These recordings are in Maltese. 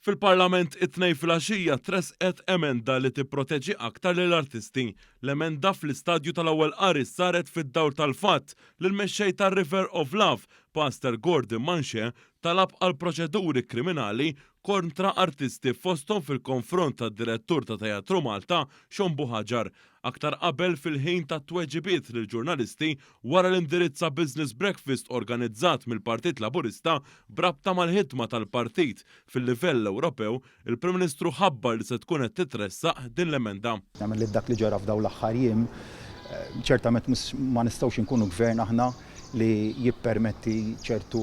Fil-Parlament it-Tnejn filgħaxija tressqet emenda li tipproteġi aktar lill-artisti. L-emenda fl-istadju tal-ewwel qari saret fid-dawl tal-fatt li l-mexxej tar-River of Love, Pastor Gordon Manché, talab għal proċeduri kriminali kontra artisti fosthom fil-konfront tad-direttur ta' Teatru Malta, Sean Buhagiar. Aktar qabel fil-ħin tat-tweġibiet lill-ġurnalisti wara li indirizza business breakfast organizzat mill-Partit Laburista b'rabta mal-ħidma tal-partit fil-livell Ewropew, il-Prim Ministru ħabbar li se tkun qed titressaq din l-emenda. Nemmen li dak li ġara f'dawn l-aħħar jiem, ċertament ma nistgħux inkunu gvern aħna li jippermetti ċertu,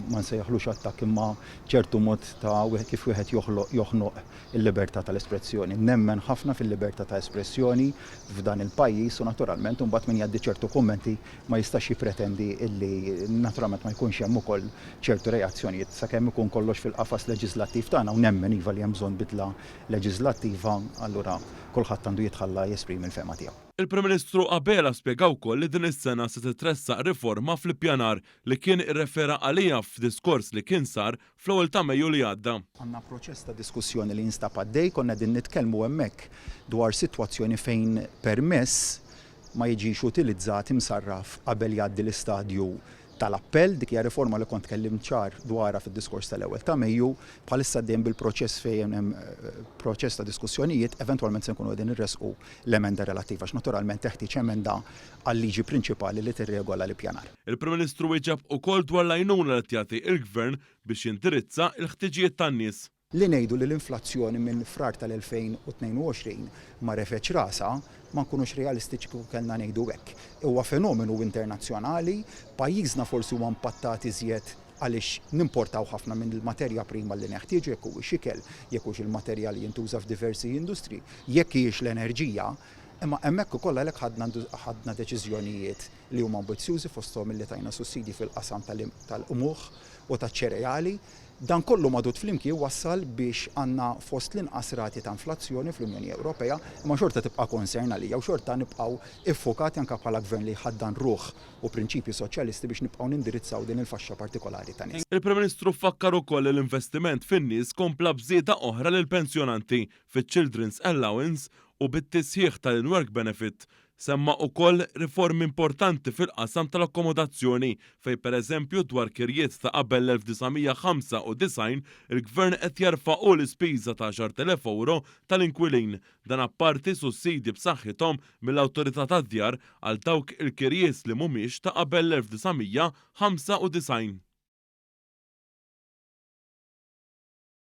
ma nsejjaħlux attakk imma ċertu mod ta' kif wieħed joħloq joħnoq il-libertà tal-espressjoni. Nemmen ħafna fil-libertà ta' espressjoni f'dan il-pajjiż u naturalment imbagħad min jgħaddi ċertu kummenti ma jistax jippretendi illi naturalment ma jkunx hemm ukoll ċertu reazzjonijiet sakemm ikun kollox fil-qafas leġiżlattiv tagħna u nemmen iva li hemm bżonn bidla leġiżlattiva allura kulħadd għandu jitħalla jesprimi l-fehma tiegħu. Il-Prim Ministru Abela spjega wkoll li din is-sena se titressaq riforma fl-ippjanar li kien irrefera għaliha f'diskors li kien sar fl-ewwel ta' Mejju li għadda. Għandna proċess ta' diskussjoni li jinstab għaddej, konna qegħdin nitkellmu hemmhekk dwar sitwazzjoni fejn permess ma jiġix utilizzat imsarraf qabel jgħaddi l-istadju tal-appell. Dik hija riforma li kont tkellimt ċar dwarha fid-diskors tal-ewwel ta' Mejju. Bħalissa għaddejjin bil-proċess fejn hemm proċess ta' diskussjonijiet, eventwalment se nkunu qegħdin inressqu l-emenda relattiva għax naturalment teħtieġ emenda għal-liġi prinċipali li tirregola l-ippjanar. Il-Prim Ministru wieġeb ukoll dwar l-għajnuna li qed jagħti l-Gvern biex jindirizza l-ħtiġijiet tan-nies. Li ngħidu li l-inflazzjoni minn Frar tal-2022 ma refgħetx rasha, ma nkunux realistiċi kieku kellna ngħidu hekk. Huwa fenomenu internazzjonali, pajjiżna forsi huwa impattat iżjed għaliex nimportaw ħafna minn il-materja prima li neħtieġu, jekk huwiex ikel, jekk hux il-materjal li jintuża f'diversi industriji, jekk hijiex l-enerġija. Imma hemmhekk ukoll għalhekk ħadna ħadna deċiżjonijiet li huma ambizzjużi fosthom illi tajna sussidji fil-qasam tal-qmuħ u taċ-ċereali. Dan kollu magħdud flimkien wassal biex għandna fost l-inqas rati ta' inflazzjoni fl-Unjoni Ewropea, imma xorta tibqa' concern għalija u xorta nibqgħu iffukati anke bħala Gvern li jħaddan ruħ u prinċipji soċjalisti biex nibqgħu nindirizzaw din il-faxxa partikolari ta' nies. Il-Prim Ministru fakkar ukoll li l-investiment fin-nies kompla b'żieda oħra lill-pensjonanti fiċ-Children's Allowance u bit-tisħiħ tal-in-work benefit. Semma ukoll riformi importanti fil-qasam tal-akkomodazzjoni fejn pereżempju dwar kirjiet ta' qabel l-1995 il-Gvern qed jerfa' hu l-ispiża ta' 10,000 ewro tal-inkwilin. Dan apparti sussidji b'saħħithom mill-Awtorità tad-Djar għal dawk il-kirjiet li mhumiex ta' qabel l-1995.